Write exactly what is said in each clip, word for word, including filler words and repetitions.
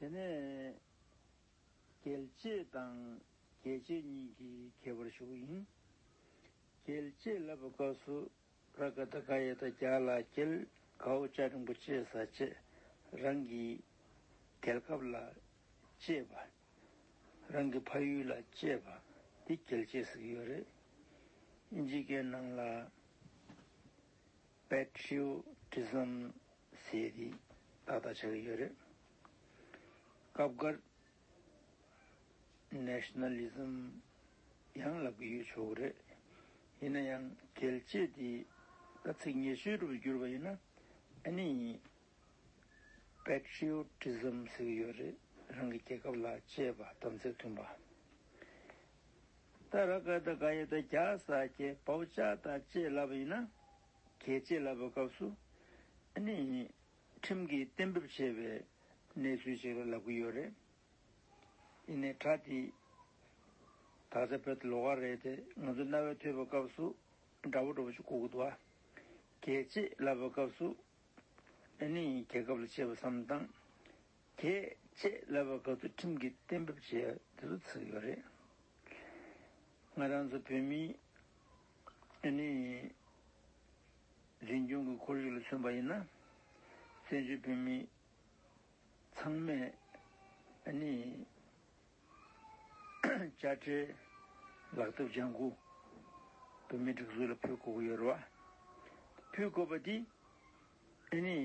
དེ་ནས་གལ་ཆེ་དང་གལ་ཆེ་གཉིས་ཀྱི་ཁྱད་པར་ཞུ་གི་ཡིན། གལ་ཆེ་ལབ་པའི་སྐབས་སུ་ར་ག་བཏགས་ག་ཡ་བཏགས་གྱ་ལ་གྱེལ། གའོ་ཅ་འགྲེང་བུ་ཅེ་ས་ཅེས། རང་གི་རྒྱལ་ཁབ་ལ་གཅེས་པ། རང་གི་ཕ་ཡུལ་ལ་གཅེས་པ། འདི་གལ་ཆེ་ཟེར་གྱི་ཡོད་རེད། ཨིན་ཇི་སྐད་ནང་ལ་པེ་ཊི་རི་ཡོ་ཊི་ཛམ་ཟེར་ཏེ་ཏག་ཏག་ཆགས་ཀྱི་ཡོད་རེད། སྐབས་འགར་ནེ་ཤ་ནལ་ལི་ཛམ་ཡང་ལབ་ཀྱི་ཡོད་ཆོག་གི་རེད། ཡིན་ན་ཡང་གལ་ཆེ་དེ་ད་ཚིག་ཉེ་ཤོས་རུ་བསྒྱུར་བ་ཡིན་ན། ཨ་ནི་པེ་ཊི་རི་ཡོ་ཊི་ཛམ་ཟེར་གྱི་ཡོད་རེད། རང་གི་རྒྱལ་ཁབ་ལ་གཅེས་པ། དམ་ཚིག་མཐུན་པ། ད་ར་ག་བཏགས་ག་ཡ་བཏགས་གྱ་ས་ཀྱེ་བའོ་ཅ་བཏགས་ཅེས་ལབ་པ་ཡིན་ན། གལ་ཆེ་ལབ་པའི་སྐབས་སུ་ཨ་ནི་ཁྲིམས་ཀྱིས་གཏན་འབེབས་བྱས་པའི་གནས་ཚུལ་ཅིག་ལ་ལབ་ཀྱི་ཡོད་རེད། ཡིན་ནའི་སྒྲ་དེ་དག་ཆ་བོད་ལོགས་ཀ་རེད་དེ། ང་ཚོ་རྣ་བས་ཐོས་པའི་སྐབས་སུ་འདྲ་པོ་འདྲ་པོ་ཞིག་གོ་གི་འདུག་ཨ། གལ་ཆེ་ལབ་པའི་སྐབས་སུ་ཨ་ནི་རྒྱལ་ཁབ་ལ་གཅེས་པ་བསམ་སྟངས། གལ་ཆེ་ལབ་པའི་སྐབས་སུ་ཁྲིམས་ཀྱིས་གཏན་འབེབས་བྱས་དེ་ཚོ་ཚིག་ཡོད་རེད། ང་རང་ཚོ་བོད་མི་ཨ་ནི་འཛིན་སྐྱོང་གི་ཁོར་ཡུག་ལ་མཚོན་པ་ཡིན་ན། བཙན་བྱོལ་བོད་མི་ཚང་མས་ཨ་ནི་དཔྱ་ཁྲལ་ལག་དེབ་ལྗང་ཁུ་བོད་མིའི་སྒྲིག་འཛུགས་ལ་ཕུལ་དགོས་ཀྱི་ཡོད་རེད་བ། ཕུལ་དགོས་པ་འདི་ཨ་ནི་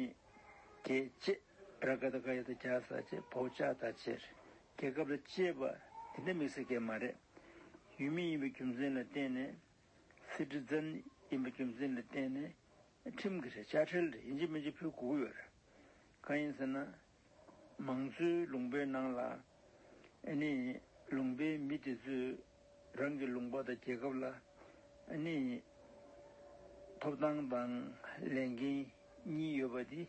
གལ་ཆེ། ར་ག་བཏགས་ག་ཡ་བཏགས་གྱ་ས་ཅེས་བའོ་ཅ་བཏགས་ཅེས། རྒྱལ་ཁབ་ལ་གཅེས་པ་དེ་འདྲ་དམིགས་བསལ་གང་ཡང་མ་རེད། ཡུལ་མི་ཡིན་པའི་རྒྱུ་མཚན་ལ་བརྟེན་ནས། སི་ཊི་ཛན་ཡིན་པའི་རྒྱུ་མཚན་ལ་བརྟེན་ནས་ཁྲིམས་ཀྱི་རེད། དཔྱ་ཁྲལ་རེད། ཡིན་གཅིག་མིན་གཅིག་ཕུལ་དགོས་ཀྱི་ཡོད་རེད། གང་ཡིན་ཟེར་ན། མང་གཙོའི་ལུང་པའི་ནང་ལ་ཨ་ནི་ལུང་པའི་མི་དེ་ཚོས་རང་གི་ལུང་པ་དང་རྒྱལ་ཁབ་ལ་ཨ་ནི་ཐོབ་ཐང་དང་ལས་འགན་གཉིས་ཡོད་པ་དེ་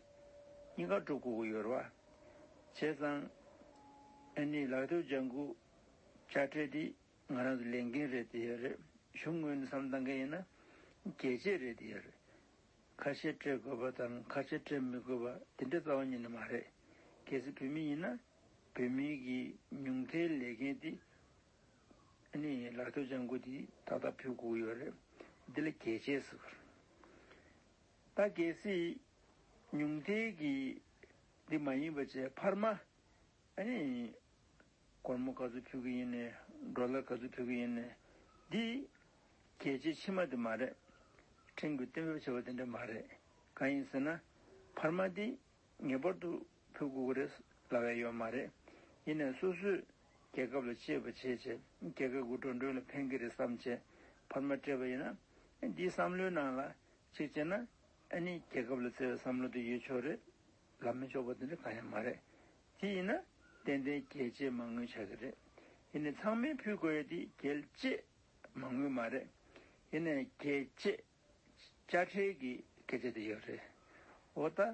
གཉིས་ཀ་སྒྲུབ་དགོས་ཀྱི་ཡོད་རེད་བ། བྱས་ཙང་ཨ་ནི་ལག་དེབ་ལྗང་ཁུ་དཔྱ་ཁྲལ་དེ་ང་རང་ཚོ་ལས་འགན་རེད་དེ་ཡོད་རེད། གཞུང་ངོས་ནས་བསམ་བཏང་མཁན་ཡིན་ན་གལ་ཆེ་རེད་དེ་ཡོད་རེད། ཁ་ཤས་སྤྲད་དགོས་པ་དང་ཁ་ཤས་སྤྲད་མི་དགོས་པ་དེ་འདྲ་རྩ་བ་ཉིད་ནས་མ་རེད། གལ་སྲིད་བོད་མི་ཡིན་ན་བོད་མིའི་གི་ཉུང་མཐའི་ལས་འགན་དེ་ཨ་ནི་ལག་དེབ་ལྗང་ཁུ་དེ་ཏག་ཏག་ཕུལ་དགོས་ཀྱི་ཡོད་རེད། འདི་ལ་གལ་ཆེ་ཟེར་བ་རེད། ད་གལ་སྲིད་ཉུང་མཐའི་གི་འདི་མ་ཡིན་པ་བྱས་འཕར་མ་ཨ་ནི་སྒོར་མོ་ག་ཚོད་ཕུལ་གི་ཡིན་ནའི། ཌོ་ལར་ག་ཚོད་ཕུལ་གི་ཡིན་ནའི། འདི་གལ་ཆེ་ཕྱི་མ་དེ་མ་རེད། ཁྲིམས་ཀྱིས་གཏན་འབེབས་བྱས་པ་དེ་འདྲ་མ་རེད། གང་ཡིན་ཟེར་ན། འཕར་མ་འདི་ངེས་པར་དུ་ཕུལ་དགོས་ཀྱི་རེད་ལབ་ཡ་ཡོད་མ་རེད། ཡིན་ནའི་སོ་སོས་རྒྱལ་ཁབ་ལ་གཅེས་པ་བྱས་བྱས། རྒྱལ་ཁབ་ཀྱི་འགྲོ་གྲོན་ལ་ཕན་གྱི་རེད་བསམ་བྱས་འཕར་མ་སྤྲད་པ་ཡིན་ན། འདིའི་བསམ་བློའི་ནང་ལ་གཅིག་བྱས་ན་ཨ་ནི་རྒྱལ་ཁབ་ལ་བརྩེ་བའི་བསམ་བློ་དེ་ཡོད་ཆོག་རེད། ལབ་མི་ཆོག་པ་དེ་འདྲ་གང་ཡང་མ་རེད། དེ་ཡིན་ན་ཏན་ཏན་གལ་ཆེ་མང་མོས་ཆགས་ཀྱི་རེད། ཡིན་ནའི་ཚང་མས་ཕུལ་དགོས་ཡ་དེ་གལ་ཆེ་མང་མོས་མ་རེད། ཡིན་ནའི་གལ་ཆེ་དཔྱ་ཁྲལ་གྱི་སྐད་ཆ་དེ་ཡོད་རེད། འོ་ད་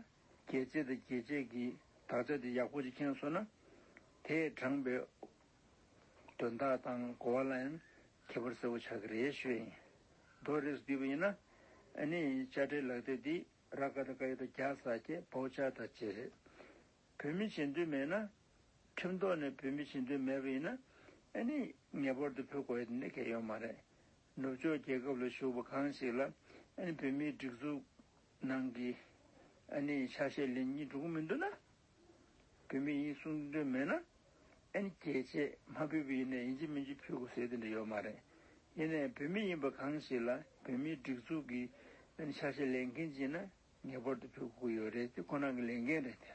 གལ་ཆེ་དང་གལ་ཆེ་གི་དག་ཆ་དེ་ཡག་པོ་ཅིག་མཁྱེན་སོང་ན། དེས་དྲངས་པའི་དོན་དག་དང་གོ་བ་ལ་ཡང་ཁྱད་པར་གསལ་པོ་ཆགས་ཀྱི་རེད་ཞུ་ཡ་ཡིན། མདོར་རེད་བསྡུས་པ་ཡིན་ན། ཨ་ནི་དཔྱ་ཁྲལ་ལག་དེབ་འདི་ར་ག་བཏགས་ག་ཡ་བཏགས་གྱ་ས་ཀྱེ་བའོ་ཅ་བཏགས་ཅེས་རེད། བོད་མི་བྱེད་འདོད་མེད་ན། ཁྲིམས་ཐོག་ནས་བོད་མི་བྱེད་འདོད་མེད་པ་ཡིན་ན། ཨ་ནི་ངེས་པར་དུ་ཕུལ་དགོས་ཡ་དེ་འདྲ་གང་ཡང་ཡོད་མ་རེད། ནུབ་ཕྱོགས་རྒྱལ་ཁབ་ལ་བཞུགས་པ་གང་ཞིག་ལ་ཨ་ནི་བོད་མིའི་སྒྲིག་འཛུགས་ནང་གི་ཨ་ནི་ཆ་ཤས་ལེན་སྙིང་འདོད་མི་འདུག་ན། བོད་མི་ཡིན་གསུང་འདོད་མེད་ན། ཨ་ནི་གལ་ཆེ་མ་ཕུལ་བ་ཡིན་ནའི་ཡིན་གཅིག་མིན་གཅིག་ཕུལ་དགོས་ཟེར་དེ་འདྲ་ཡོད་མ་རེད། ཡིན་ནའི་བོད་མི་ཡིན་པ་གང་ཞིག་ལ་བོད་མིའི་སྒྲིག་འཛུགས་ཀྱི་ཨ་ནི་ཆ་ཤས་ལེན་མཁན་ཅིག་ཡིན་ན་ངེས་པར་དུ་ཕུལ་དགོས་ཀྱི་ཡོད་རེད། དེ་ཁོ་རང་གི་ལས་འགན་རེད་དེ།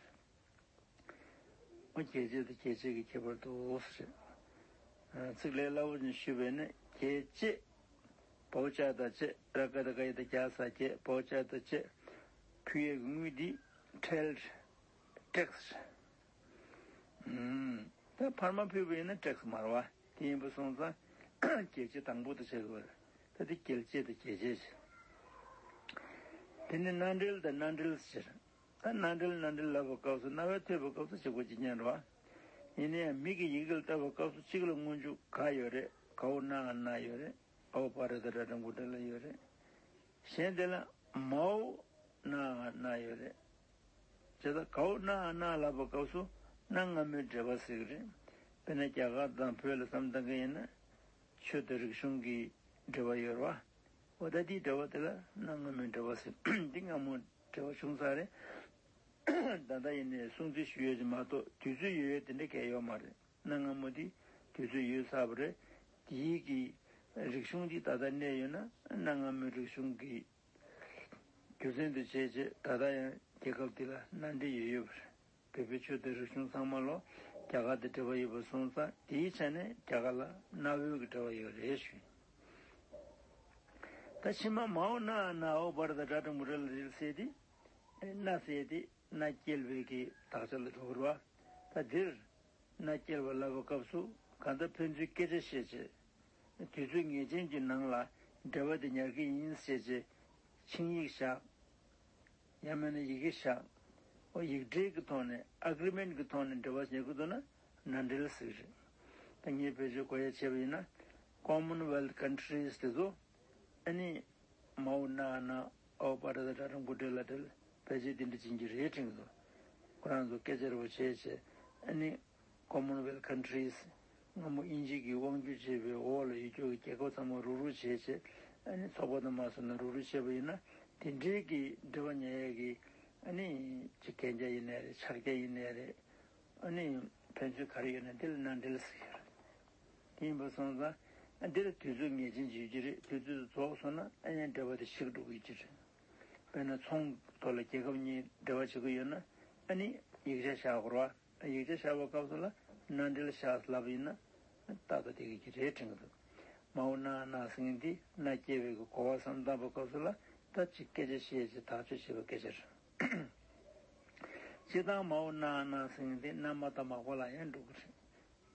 འོ་གལ་ཆེ་དང་གལ་ཆེ་གི་ཁྱད་པར་འདུག་ཟེར། ཚིག་ལས་སླ་བོ་ཅིག་ཞུས་པས་ན། གལ་ཆེ་བའོ་ཅ་བཏགས་ཅེས། ར་ག་བཏགས་ག་ཡ་བཏགས་གྱ་ས་ཀྱེ་བའོ་ཅ་བཏགས་ཅེས། ཕུལ་ཡས་ཀྱི་དངུལ་འདི་ཁྲལ་རེད། ཊེག་སི་རེད། ད་འཕར་མ་ཕུལ་བ་ཡིན་ན་ཊེག་སི་མ་རེད་བ། དེ་ཡིན་པ་སོང་ཙང་གལ་ཆེ་དང་པོ་དེ་བྱེད་དགོས་རེད། ད་དེ་གལ་ཆེ་དང་གལ་ཆེ་ཞེས། དེ་ནས་མནའ་འབྲེལ་དང་མནའ་འབྲེལ་ཟེར། ད་མནའ་འབྲེལ་མནའ་འབྲེལ་ལབ་པའི་སྐབས་སུ་རྣ་བས་ཐོས་པའི་སྐབས་སུ་གཅིག་པ་གཅིག་རྐྱང་རེད་བ། ཡིན་ན་ཡང་མི་གི་ཡི་གེ་ལ་བལྟ་བའི་སྐབས་སུ་གཅིག་ལ་སྔོན་འཇུག་ག་ཡོད་རེད། གའོ་ན་ཨ་ན་ཡོད་རེད། ཨའོ་པ་ར་ད་ར་འགྲེང་བུ་འདྲ་ལ་ཡོད་རེད། གཞན་དེ་ལ་མའོ་ན་ཨ་ན་ཡོད་རེད། བྱས་ཙང་གའོ་ན་ཨ་ན་ལབ་པའི་སྐབས་སུ་ གནའ་སྔ་མོའི་འབྲེལ་བ་ཟེར་གྱི་རེད། དཔེར་ན་རྒྱ་གར་དང་བོད་ལ་བསམ་བཏང་གི་ཡིན་ན། ཆོས་དང་རིག་གཞུང་གི་འབྲེལ་བ་ཡོད་རེད་བ། འོ་ད་དེའི་འབྲེལ་བ་དེ་ལ་གནའ་སྔ་མོའི་འབྲེལ་བ་ཟེར། འདི་སྔ་མོ་འབྲེལ་བ་བྱུང་ཚར་རེད། ད་ལྟ་ཡིན་ནའི་སྲུང་བརྩི་ཞུ་ཡས་ཀྱི་མ་གཏོགས་དུས་ཚོད་ཡོལ་ཡས་དེ་འདྲ་གང་ཡང་ཡོད་མ་རེད། གནའ་སྔ་མོ་དེ་དུས་ཚོད་ཡོལ་ཚར་བ་རེད། དེའི་གི་རིག་གཞུང་དེ་ད་ལྟ་གནས་ཡོད་ན་གནའ་སྔ་མོའི་རིག་གཞུང་གི་རྒྱུ་མཚན་དུ་བྱས་རྗེས་ད་ལྟ་ཡང་རྒྱལ་ཁབ་འདི་ལ་མནའ་འབྲེལ་ཡོད་ཡོད་པ་རེད། བོད་པའི་ཆོས་དང་རིག་གཞུང་ཚང་མ་ལོ་རྒྱ་གར་དང་འབྲེལ་བ་ཡོད་པ་སོང་ཙང་དེའི་ཆ་ནས་རྒྱ་གར་ལ་གནའ་བོའི་གི་འབྲེལ་བ་ཡོད་རེད་ཞུ། ད་ཕྱི་མ་མའོ་ན་ན་ཨའོ་བྷ་ར་ད་གྲྭ་སྒྲོམ་བུ་ར་ལ་རེད་ཟེར་ཏེ། མནའ་ཟེར་ཏེ་མནའ་སྐྱེལ་བའི་གི་དག་ཆ་ལ་འགྲོ་གི་རེད་བ། ད་འདིར་མནའ་སྐྱེལ་བ་ལབ་པའི་སྐབས་སུ་གང་ལྟར་ཕན་ཚུན་སྐད་ཆ་བཤད་བྱས། དུས་ཚོད་ངེས་ཅན་གྱི་ནང་ལ་འབྲེལ་བ་དེ་ཉར་གྱི་ཡིན་ཟེར་བྱས། ཆིངས་ཡིག་བཞག་ཡང་མིན་ན་ཡི་གེ་བཞག་འོ་ཡིག་འབྲེལ་གྱི་ཐོག་ནས་ཨེ་གྷི་རི་མེན་ཊི་གྱི་ཐོག་ནས་འབྲེལ་བ་ཉར་གྱི་འདུག་ན་མནའ་འབྲེལ་ཟེར་གྱི་རེད། ད་ངས་བེད་སྤྱོད་གོ་ཡ་བྱས་པ་ཡིན་ན། Commonwealth countries དེ་ཚོ་ཨ་ནི་མའོ་ན་ན་ཨའོ་བྷ་ར་ད་གྲྭ་སྒྲོམ་བུ་ར་ལ་རེད། བེད་སྤྱོད་དེ་འདྲ་བྱེད་ཀྱི་རེད་དྲན་གྱི་འདུག་ཁོ་རང་ཚོ་སྐད་ཆ་རེ་བ་བྱས་བྱས་ཨ་ནི། Commonwealth countries སྔ་མོ་དབྱིན་ཇི་གིས་དབང་སྒྱུར་བྱས་པའི་འོག་ལ་ཡོད་རྒྱུ་གི་རྒྱལ་ཁབ་ཚང་མ་རུག་རུག་བྱས་བྱས་ཨ་ནི་ཚོགས་པ་དང་མ་སོང་ན་རུག་རུག་བྱས་པ་ཡིན་ན་དེ་འདྲའི་གི་འབྲེལ་བ་ཉར་ཡས་ཀྱི་ཨ་ནི་ཅིག་གན་རྒྱ་ཡིན་ནའི་རེད། ཕྱག་རྒྱ་ཡིན་ནའི་རེད། ཨ་ནི་ཕན་ཚུན་ག་རེ་ཡོད་ན་དེ་ལ་མནའ་འབྲེལ་ཟེར་གྱི་རེད། དེ་ཡིན་པ་སོང་ཙང་ཨ་འདི་ལ་དུས་ཚོད་ངེས་ཅན་ཅིག་ཡོད་ཀྱི་རེད། དུས་ཚོད་རྫོགས་སོང་ན་ཨ་ནི་འབྲེལ་བ་དེ་ཞིག་འགྲོ་གི་ཡོད་ཀྱི་རེད། དཔེར་ན་ཚོང་ཐོག་ལ་རྒྱལ་ཁབ་གཉིས་འབྲེལ་བ་བྱེད་ཀྱི་ཡོད་ན་ཨ་ནི་ཡིག་ཆ་བཞག་དགོས་རེད་བ། ཡིག་ཆ་བཞག་པའི་སྐབས་སུ་ལ་མནའ་འབྲེལ་བཞག་ལབ་ཡིན་ན་ཏག་ཏག་དེ་གི་རེད་དྲན་གྱི་འདུག་མའོ་ན་ན་ཟེར་མཁན་འདི་མནའ་སྐྱེལ་བའི་གི་གོ་བ་བསམ་བཏང་པའི་སྐབས་སུ་ལ་ད་ཅིག་སྐད་ཆ་བཤད་ཅིག་ཐག་གཅོད་བྱེད་པའི་སྐད་ཆ་རེད། སྤྱིར་བཏང་མའོ་ན་ན་ཟེར་མཁན་འདི་མནའ་མ་དང་མག་པ་ལ་ཡང་འགྲོ་གི་རེད།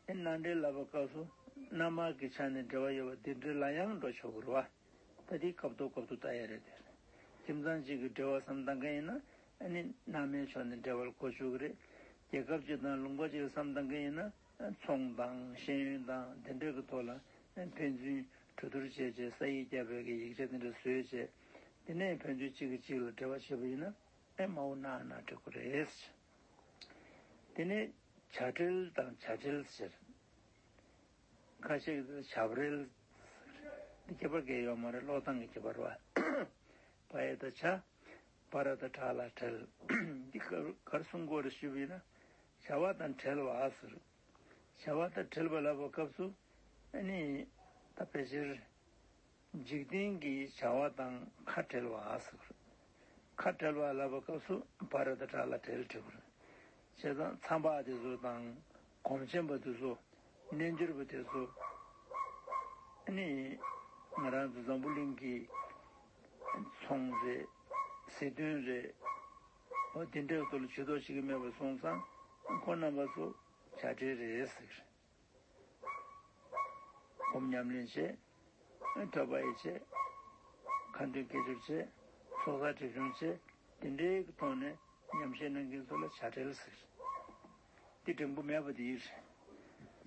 ཨེ་མནའ་འབྲེལ་ལབ་པའི་སྐབས་སུ་མནའ་མ་གི་ཆ་ནས་འབྲེལ་བ་ཡོད་པ་འདི་འདྲ་ལ་ཡང་འགྲོ་ཆོག་གི་རེད་བ། ད་འདི་སྐབས་ཐོག་སྐབས་ཐོག་ལྟ་ཡ་རེད་དེ། ཁྱིམ་ཚང་གཅིག་གི་འབྲེལ་བ་བསམ་བཏང་མཁན་ཡིན་ན་ཨ་ནི་མནའ་མའི་ཕྱོགས་ནས་འབྲེལ་བ་ལ་གོ་ཆོག་གི་རེད། རྒྱལ་ཁབ་གཅིག་དང་ལུང་པ་གཅིག་ལ་བསམ་བཏང་མཁན་ཡིན་ན་ཚོང་དང་ཤེས་ཡོན་དང་དེ་འདྲ་གི་ཐོག་ལ་ཕན་ཚུན་གྲོས་བསྡུར་བྱས་རྗེས་ས་ཡིག་བརྒྱབ་པའི་གི་ཡིག་ཆ་དེ་འདྲ་བཟོས་རྗེས་དེ་ནས་ཕན་ཚུན་གཅིག་གིས་གཅིག་ལ་འབྲེལ་བ་བྱས་པ་ཡིན་ན་ཨེ་མའོ་ན་ན་འགྲིག་གི་རེད། དེ་ནས་བྱ་བྲལ་དང་བྱ་བྲལ་ཟེར། ཁ་ཤས་ཀྱིས་བྱ་བྲལ་ཟེར། འདི་ཁྱད་པར་གང་ཡང་ཡོད་མ་རེད། ཀློག་སྟངས་ཀྱི་ཁྱད་པར་བ། བ་ཡ་བཏགས་བྱ། བ་ར་བཏགས་བྲ་ལ་བྲལ། འདི་ག་ག་རེ་གསུང་གི་ཡོད་རེད་ཞུས་པ་ཡིན་ན། བྱ་བ་དང་བྲལ་བ་ཟེར། བྱ་བ་དང་བྲལ་བ་ལབ་པའི་སྐབས་སུ་ཨ་ནི་ད་ཕལ་ཆེར། འཇིག་རྟེན་གྱི་བྱ་བ་དང་ཁ་བྲལ་བ་ཟེར། ཁ་བྲལ་བ་ལབ་པའི་སྐབས་སུ་བ་ར་བཏགས་བྲ་ལ་བྲལ་བྲལ་བ་རེད། བྱས་ཙང་མཚམས་པ་དེ་ཚོ་དང་གོམས་ཆེན་པོ་དེ་ཚོ་རྣལ་འབྱོར་པ་དེ་ཚོ་ཨ་ནི་ང་རང་ཚོ་འཛམ་བུ་གླིང་གི་ཚོང་རེད། སྲིད་དོན་རེད། འོ་དེ་འདྲའི་ཐོག་ལ་ཇུས་གཏོགས་བྱེད་ཀྱི་མེད་པ་སོང་ཙང་ཁོང་རྣམ་པ་ཚོ་བྱ་བྲལ་རེད་ཟེར། སྒོམ་ཉམས་ལེན་བྱེད། ཐོས་པ་ཡི་བྱེད། ཁ་འདོན་དགེ་སྦྱོར་བྱེད། ཚོགས་བསགས་སྒྲིབ་སྦྱོང་བྱེད། དེ་འདྲའི་གི་ཐོག་ནས་ཉམས་བཞེས་གནང་མཁན་ཚོ་ལ་བྱ་བྲལ་ཟེར། འདི་འགྲེང་བུ་མེད་པ་དེ་ཡིན།